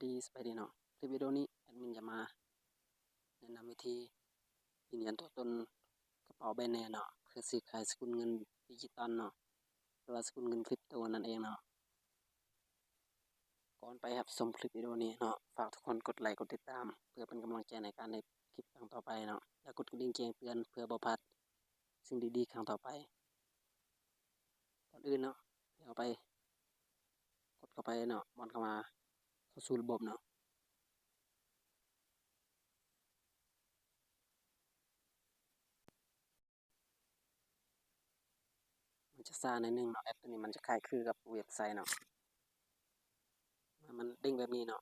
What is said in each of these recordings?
ດີ ສະບາຍດີເນາະ. ຄລິບວິດີໂອນີ້ແອດມິນຈະມາແນະນຳວິທີຢືນຢັນຕົວຕົນກະເປົາ Binance ເນາະ ເພື່ອຊື້ຂາຍສະກຸນເງິນດິຈິຕອນເນາະ ຫຼືວ່າສະກຸນເງິນຄຣິບໂຕນັ້ນເອງເນາະ. ກ່ອນໄປຮັບຊົມຄລິບວິດີໂອນີ້ເນາະ ຝາກທຸກຄົນກົດໄລກ໌ ກົດຕິດຕາມ ເພື່ອເປັນກຳລັງໃຈໃນການເຮັດຄລິບຄັ້ງຕໍ່ໄປເນາະ ແລະ ກົດກະດິ່ງແຈ້ງເຕືອນເພື່ອບໍ່ພາດສິ່ງດີໆຄັ້ງຕໍ່ໄປ. ກ່ອນອື່ນເນາະ ເຮົາໄປ ກົດເຂົ້າໄປເນາະ ບ່ອນຄຳວ່າເຂົ້າສູ່ລະບົບເນາະ. ມັນຈະຊ້າໜ້ອຍໜຶ່ງເນາະ, ແອັບໂຕນີ້ມັນຈະຄ້າຍຄືກັບເວັບໄຊເນາະ. ມັນເດ້ງແບບນີ້ເນາະ,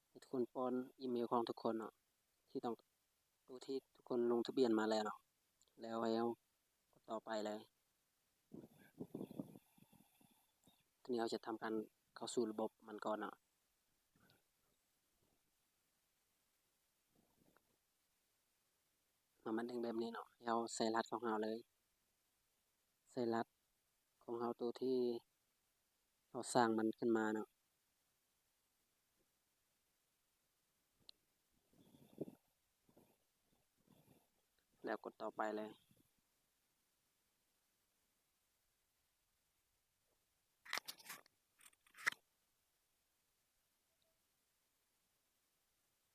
ໃຫ້ທຸກຄົນປ້ອນອີເມວຂອງທຸກຄົນເນາະ ທີ່ຕ້ອງ ໂຕທີ່ທຸກຄົນລົງທະບຽນມາແລ້ວເນາະ, ແລ້ວໃຫ້ເຮົາກົດຕໍ່ໄປເລີຍ. ທີນີ້ເຮົາຈະທຳການເຂົ້າສູ່ລະບົບມັນກ່ອນເນາະ. ເມື່ອມັນເດ້ງແບບນີ້ເນາະ, ໃຫ້ເຮົາໃສ່ລະຫັດຂອງເຮົາເລີຍ, ໃສ່ລະຫັດຂອງເຮົາໂຕທີ່ເຮົາສ້າງມັນຂຶ້ນມາເນາະ. ແລ້ວກົດຕໍ່ໄປເລີຍ.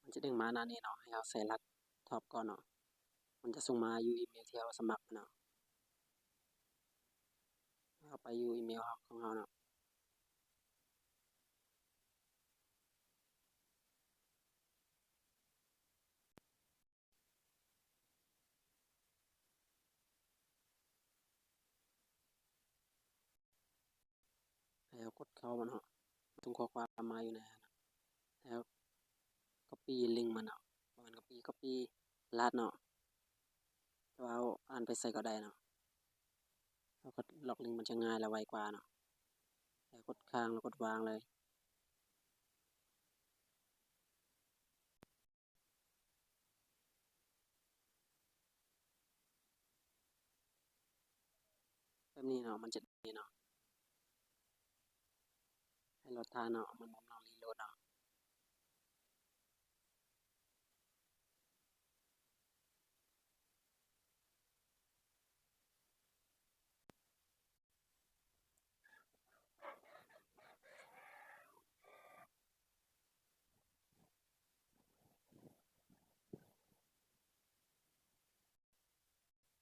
ມັນຈະເດ້ງມາໜ້ານີ້ເນາະ, ໃຫ້ເຮົາໃສ່ລະຫັດທອບກ່ອນເນາະ. ມັນຈະສົ່ງມາຢູ່ອີເມວທີ່ເຮົາສະໝັກເນາະ. ເຮົາໄປຢູ່ອີເມວຂອງເຮົາເນາະ. ໃຫ້ເຮົາກົດເຂົ້າມັນເນາະ, ສົ່ງຂໍ້ຄວາມມາຢູ່ໃນຫັ້ນ, ໃຫ້ເຮົາກັອບປີ້ລິ້ງມັນເນາະ, ບໍ່ແມ່ນກັອບປີ້, ກັອບປີ້ລະຫັດເນາະ, ແຕ່ວ່າເຮົາອ່ານໄປໃສກໍໄດ້ເນາະ. ເຮົາກໍລັອກລິ້ງມັນຈະງ່າຍ ແລະ ໄວກວ່າເນາະ. ແລ້ວກົດຄ້າງ ແລ້ວກົດວາງເລີຍ. ແບບນີ້ເນາະ, ມັນຈະເດ້ງເນາະ, ໃຫ້ລໍຖ້າເນາະ, ມັນກຳລັງຣີໂຫຼດເນາະ.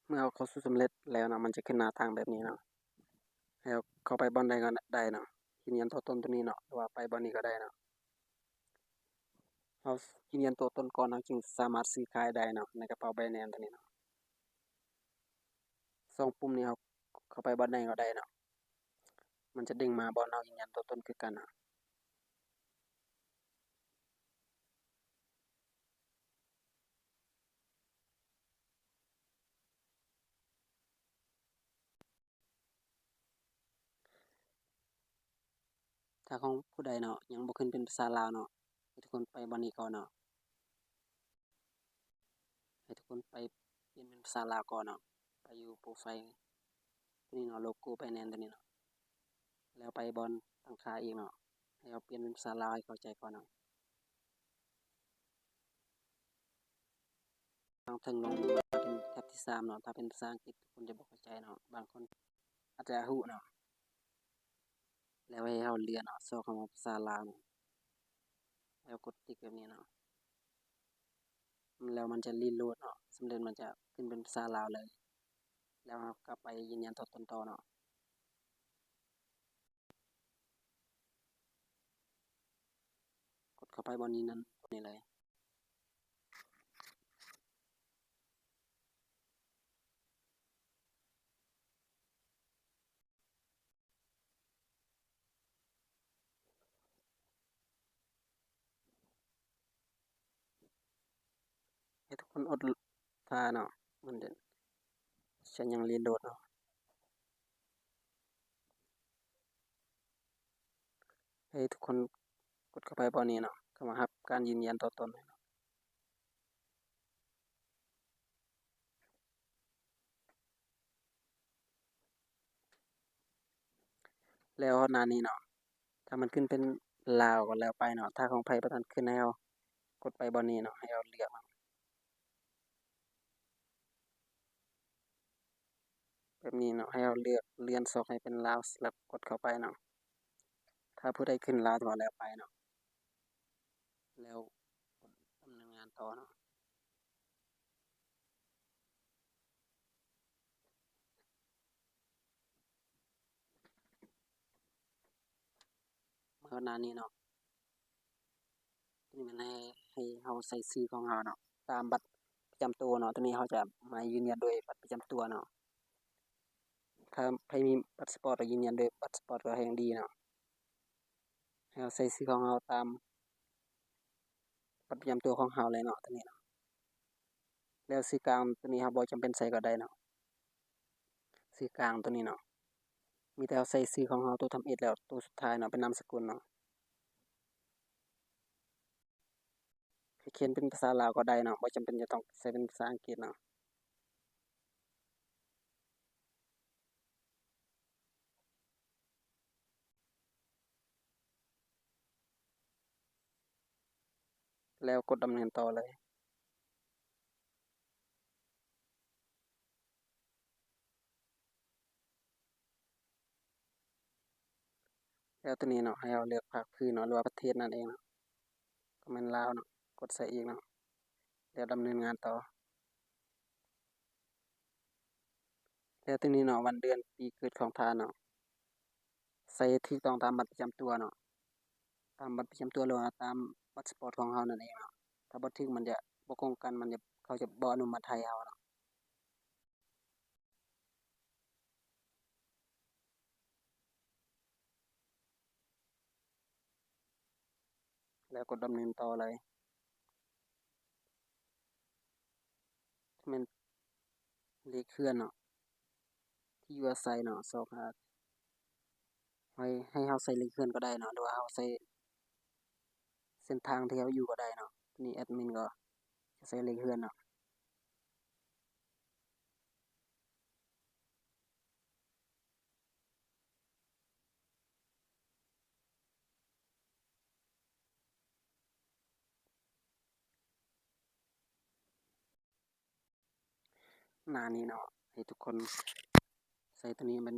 ເມື່ອເຮົາເຂົ້າສູ່ສຳເລັດແລ້ວເນາະ, ມັນຈະຂຶ້ນໜ້າຕ່າງແບບນີ້ເນາະ. ໃຫ້ເຮົາເຂົ້າໄປບ່ອນໃດກໍໄດ້ເນາະ, ຢືນຢັນຕົວຕົນໂຕນີ້ເນາະ, ຫຼືວ່າໄປບ່ອນນີ້ກໍໄດ້ເນາະ. ເຮົາຢືນຢັນຕົວຕົນກ່ອນ, ເຮົາຈຶ່ງສາມາດຊື້ຂາຍໄດ້ເນາະ ໃນກະເປົາ Binance ໂຕນີ້ເນາະ. ສອງປຸ່ມນີ້ເຮົາເຂົ້າໄປບ່ອນໃດກໍໄດ້ເນາະ, ມັນຈະເດ້ງມາບ່ອນເຮົາຢືນຢັນຕົວຕົນຄືກັນເນາະ. ຖ້າຂອງຜູ້ໃດເນາະ ຍັງບໍ່ຂຶ້ນເປັນພາສາລາວເນາະ, ໃຫ້ທຸກຄົນໄປບ່ອນນີ້ກ່ອນເນາະ. ໃຫ້ທຸກຄົນໄປປ່ຽນເປັນພາສາລາວກ່ອນເນາະ. ໄປຢູ່ໂປຣໄຟລ໌ໂຕນີ້ເນາະ, ໂລໂກ້ Binance ໂຕນີ້ເນາະ, ແລ້ວໄປບ່ອນຕັ້ງຄ່າອີກເນາະ. ໃຫ້ເຮົາປ່ຽນເປັນພາສາລາວໃຫ້ເຂົ້າໃຈກ່ອນເນາະ. ທາງເທິງລົງເປັນແທັບທີສາມເນາະ, ຖ້າເປັນພາສາອັງກິດທຸກຄົນຈະບໍ່ເຂົ້າໃຈເນາະ, ບາງຄົນອາດຈະຮູ້ເນາະ. ແລ້ວໃຫ້ເຮົາເລື່ອນເນາະ, ຊອກຄຳວ່າພາສາລາວເນາະ, ແລ້ວກົດຕິກແບບນີ້ເນາະ. ແລ້ວມັນຈະຣີໂຫຼດເນາະ, ສຳເລັດມັນຈະຂຶ້ນເປັນພາສາລາວເລີຍ. ແລ້ວເຮົາກໍໄປຢືນຢັນຕົວຕົນຕໍ່ເນາະ. ກົດເຂົ້າໄປບ່ອນນີ້ນັ້ນ ກົດນີ້ເລີຍ. ໃຫ້ທຸກຄົນອົດຖ້າເນາະ, ມັນຈະຍັງຣີໂຫຼດເນາະ. ໃຫ້ທຸກຄົນກົດເຂົ້າໄປບ່ອນນີ້ເນາະ, ຄຳວ່າຮັບການຢືນຢັນຕົວຕົນ. ແລ້ວຮອດໜ້ານີ້ເນາະ, ຖ້າມັນຂຶ້ນເປັນ ລາວກໍແລ້ວໄປເນາະ. ຖ້າຂອງໃຜບໍ່ທັນຂຶ້ນ ໃຫ້ເຮົາກົດໄປບ່ອນນີ້ເນາະ ໃຫ້ເຮົາເລືອກເນາະ ແບບນີ້ເນາະ ໃຫ້ເຮົາເລືອກເລື່ອນຊອກໃຫ້ເປັນລາວ ແລ້ວກົດເຂົ້າໄປເນາະ. ຖ້າຜູ້ໃດຂຶ້ນລາວ ຖືວ່າແລ້ວໄປເນາະ ແລ້ວກົດດຳເນີນງານຕໍ່ເນາະ. ມາຮອດໜ້ານີ້ເນາະ ຕົວນີ້ແມ່ນໃຫ້ ໃຫ້ເຮົາໃສ່ຊື່ຂອງເຮົາເນາະ ຕາມບັດປະຈຳຕົວເນາະ. ຕົວນີ້ເຮົາຈະມາຢືນຢັນໂດຍບັດປະຈຳຕົວເນາະ. ຖ້າໃຜມີບັດສະປອດ ກໍຢືນຢັນໂດຍບັດສະປອດກໍແຮ່ງດີເນາະ. ໃຫ້ເຮົາໃສ່ຊື່ຂອງເຮົາຕາມບັດປະຈຳຕົວຂອງເຮົາເລີຍເນາະ ຕົວນີ້ເນາະ. ແລ້ວຊື່ກາງຕົວນີ້ເຮົາບໍ່ຈຳເປັນໃສ່ກໍໄດ້ເນາະ ຊື່ກາງຕົວນີ້ເນາະ. ມີແຕ່ເຮົາໃສ່ຊື່ຂອງເຮົາຕົວທຳອິດ ແລ້ວຕົວສຸດທ້າຍເນາະ ເປັນນາມສະກຸນເນາະ. ໃຫ້ຂຽນເປັນພາສາລາວກໍໄດ້ເນາະ ບໍ່ຈຳເປັນຈະຕ້ອງໃສ່ເປັນພາສາອັງກິດເນາະ. ແລ້ວກົດດຳເນີນຕໍ່ເລີຍ. ແລ້ວຕົວນີ້ເນາະ ໃຫ້ເຮົາເລືອກພາກພື້ນເນາະ ຫຼືວ່າປະເທດນັ້ນເອງເນາະ ກໍແມ່ນລາວເນາະ. ກົດໃສ່ອີກເນາະ ແລ້ວດຳເນີນງານຕໍ່. ແລ້ວຕົວນີ້ເນາະ ວັນເດືອນປີເກີດຂອງທ່ານເນາະ ໃສ່ຖືກຕ້ອງຕາມບັດປະຈຳຕົວເນາະ ຕາມບັດປະຈຳຕົວ ຫຼືວ່າຕາມບັດສະປອດຂອງເຮົານັ້ນເອງເນາະ. ຖ້າບໍ່ຖືກ ມັນຈະບໍ່ກົງກັນ ມັນຈະ ເຂົາຈະບໍ່ອະນຸມັດໃຫ້ເຮົາເນາະ. ແລ້ວກົດດຳເນີນຕໍ່ເລີຍ. ແມ່ນເລກເຮືອນເນາະ ທີ່ຢູ່ອາໄສເນາະ ຊອກຫາ ໃຫ້ ໃຫ້ເຮົາໃສ່ເລກເຮືອນກໍໄດ້ເນາະ ຫຼືວ່າເຮົາໃສ່ເສັ້ນທາງທີ່ເຮົາຢູ່ກໍໄດ້ເນາະ. ນີ້ແອດມິນກໍຈະໃສ່ເລກເຮືອນເນາະ. ໜ້ານີ້ເນາະ ໃຫ້ທຸກຄົນໃສ່ຕົວນີ້ ແມ່ນ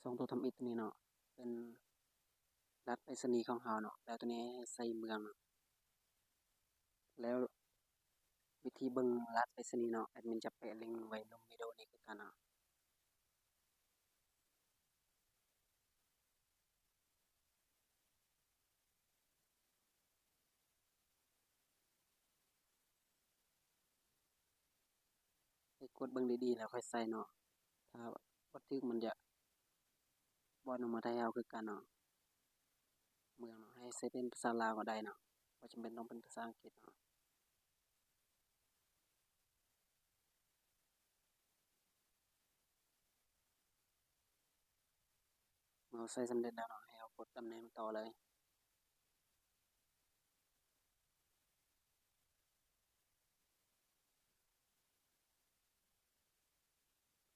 ສອງຕົວທຳອິດຕົວນີ້ເນາະ ເປັນ ລັດໄປສະນີຂອງເຮົາເນາະ. ແລ້ວຕົວນີ້ໃຫ້ໃສ່ເມືອງເນາະ. ແລ້ວວິທີເບິ່ງລັດໄປສະນີເນາະ ແອດມິນຈະແປະລິງໄວ້ລຸ່ມວິດີໂອນີ້ຄືກັນເນາະ. ໃຫ້ກົດເບິ່ງດີໆ ແລ້ວຄ່ອຍໃສ່ເນາະ. ຖ້າບໍ່ຖືກ ມັນຈະບໍ່ອະນຸມັດໃຫ້ເຮົາຄືກັນເນາະ. ເມືອງເນາະ ໃຫ້ໃສ່ເປັນພາສາລາວກໍໄດ້ເນາະ ບໍ່ຈຳເປັນຕ້ອງເປັນພາສາອັງກິດເນາະ. ເມື່ອເຮົາໃສ່ສຳເລັດແລ້ວເນາະ ໃຫ້ເຮົາກົດດຳເນີນຕໍ່ເລີຍ.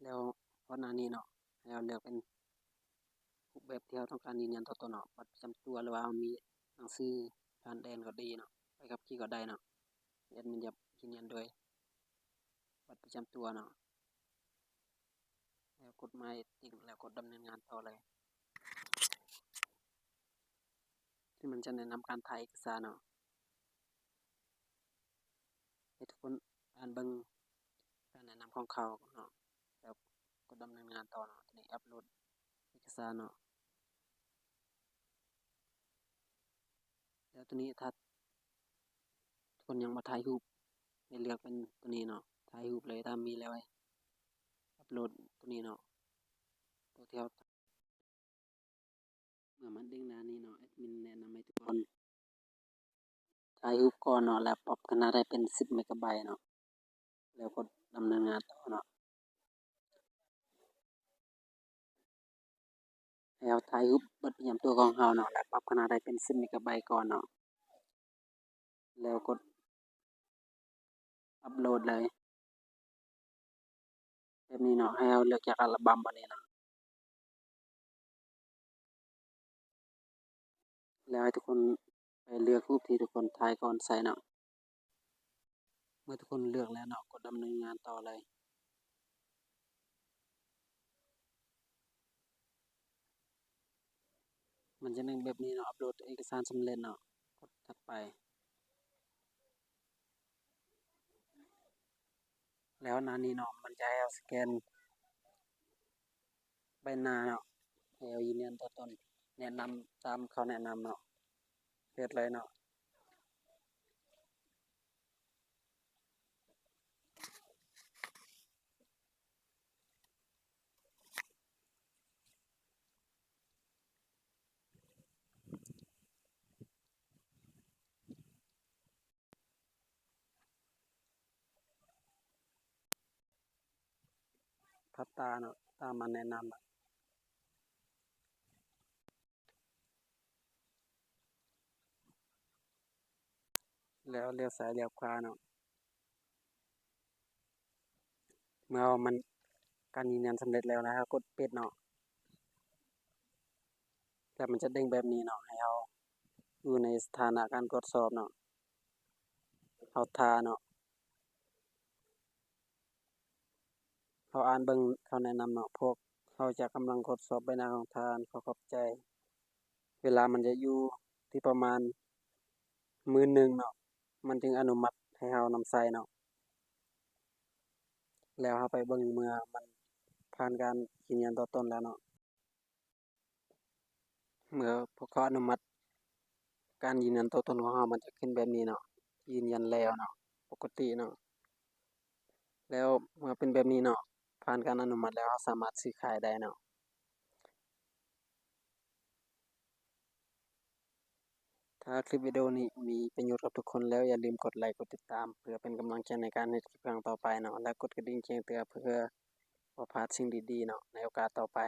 ແລ້ວຮອດໜ້ານີ້ເນາະ ໃຫ້ເຮົາເລືອກເປັນຮູບແບບທີ່ເຮົາຕ້ອງການຢືນຢັນຕົວຕົນເນາະ ບັດປະຈຳຕົວ ຫຼືວ່າເຮົາມີໜັງສືຜ່ານແດນກໍດີເນາະ ໃບຂັບຂີ່ກໍໄດ້ເນາະ. ແອດມິນຈະຢືນຢັນໂດຍບັດປະຈຳຕົວເນາະ. ແລ້ວກົດໝາຍຕິກ ແລ້ວກົດດຳເນີນງານຕໍ່ເລີຍ. ທີ່ມັນຈະແນະນຳການຖ່າຍເອກະສານເນາະ ໃຫ້ທຸກຄົນອ່ານເບິ່ງການແນະນຳຂອງເຂົາເນາະ ແລ້ວກົດດຳເນີນງານຕໍ່ເນາະ. ຕົວນີ້ອັບໂຫຼດເອກະສານເນາະ. ແລ້ວຕົວນີ້ຖ້າຄົນຍັງບໍ່ຖ່າຍຮູບ ໃຫ້ເລືອກເປັນຕົວນີ້ເນາະ ຖ່າຍຮູບເລີຍ. ຖ້າມີແລ້ວໃຫ້ອັບໂຫຼດຕົວນີ້ເນາະ ຕົວທີ່ເຮົາ ເມື່ອມັນເດ້ງໜ້ານີ້ເນາະ ແອດມິນແນະນຳໃຫ້ທຸກຄົນຖ່າຍຮູບກ່ອນເນາະ ແລ້ວປັບຂະໜາດໃຫ້ເປັນສິບເມກາໄບເນາະ ແລ້ວກົດດຳເນີນງານຕໍ່ເນາະ. ໃຫ້ເຮົາຖ່າຍຮູບບັດປະຈຳຕົວຂອງເຮົາເນາະ ແລ້ວປັບຂະໜາດໃຫ້ເປັນສິບເມກາໄບກ່ອນເນາະ ແລ້ວກົດອັບໂຫຼດເລີຍ ແບບນີ້ເນາະ. ໃຫ້ເຮົາເລືອກຈາກອັລບັມບັດນີ້ເນາະ. ແລ້ວໃຫ້ທຸກຄົນໄປເລືອກຮູບທີ່ທຸກຄົນຖ່າຍກ່ອນໃສ່ເນາະ. ເມື່ອທຸກຄົນເລືອກແລ້ວເນາະ ກົດດຳເນີນງານຕໍ່ເລີຍ. ມັນຈະເໜັງແບບນີ້ເນາະ, ອັບໂຫຼດເອກະສານສຳເລັດເນາະ, ກົດຖັດໄປ. ແລ້ວໜ້ານີ້ເນາະ ມັນຈະໃຫ້ເຮົາສະແກນໃບໜ້າເນາະ, ໃຫ້ເຮົາຢືນຢັນຕົວຕົນ, ແນະນຳຕາມເຂົາແນະນຳເນາະ, ເຮັດເລີຍເນາະ. ພັບຕາເນາະ, ຕາມມັນແນະນຳ. ແລ້ວລ້ຽວຊ້າຍລ້ຽວຂວາເນາະ. ເມື່ອມັນ ການຢືນຢັນສຳເລັດແລ້ວ ແລ້ວເຮົາກົດປິດເນາະ, ແລ້ວມັນຈະເດັ້ງແບບນີ້ເນາະ, ໃຫ້ເຮົາຢູ່ໃນສະຖານະການກວດສອບເນາະ. ເຮົາຖ້າເນາະ. ເຮົາອ່ານເບິ່ງຄຳແນະນຳເນາະ, ພວກເຮົາຈະກຳລັງກວດສອບໃບໜ້າຂອງທ່ານ, ຂໍຂອບໃຈ. ເວລາມັນຈະຢູ່ທີ່ປະມານໝື່ນໜຶ່ງເນາະ, ມັນຈຶ່ງອະນຸມັດໃຫ້ເຮົານຳໃຊ້ເນາະ. ແລ້ວເຮົາໄປເບິ່ງເມື່ອມັນຜ່ານການຢືນຢັນຕົວຕົນແລ້ວເນາະ. ເມື່ອພວກເຂົາອະນຸມັດການຢືນຢັນຕົວຕົນຂອງເຮົາ, ມັນຈະຂຶ້ນແບບນີ້ເນາະ, ຢືນຢັນແລ້ວເນາະ, ປົກກະຕິເນາະ. ແລ້ວເມື່ອເປັນແບບນີ້ເນາະ, ຜ່ານການອະນຸມັດແລ້ວ, ເຮົາສາມາດຊື້ຂາຍໄດ້ເນາະ. ຖ້າຄລິບວິດີໂອນີ້ມີປະໂຫຍດກັບທຸກຄົນແລ້ວ, ຢ່າລືມກົດໄລ, ກົດຕິດຕາມ ເພື່ອເປັນກຳລັງໃຈໃນການເຮັດຄລິບຄັ້ງຕໍ່ໄປເນາະ, ແລະ ກົດກະດິ່ງແຈ້ງເຕືອນ ເພື່ອບໍ່ພາດສິ່ງດີໆເນາະ ໃນໂອກາດຕໍ່ໄປ.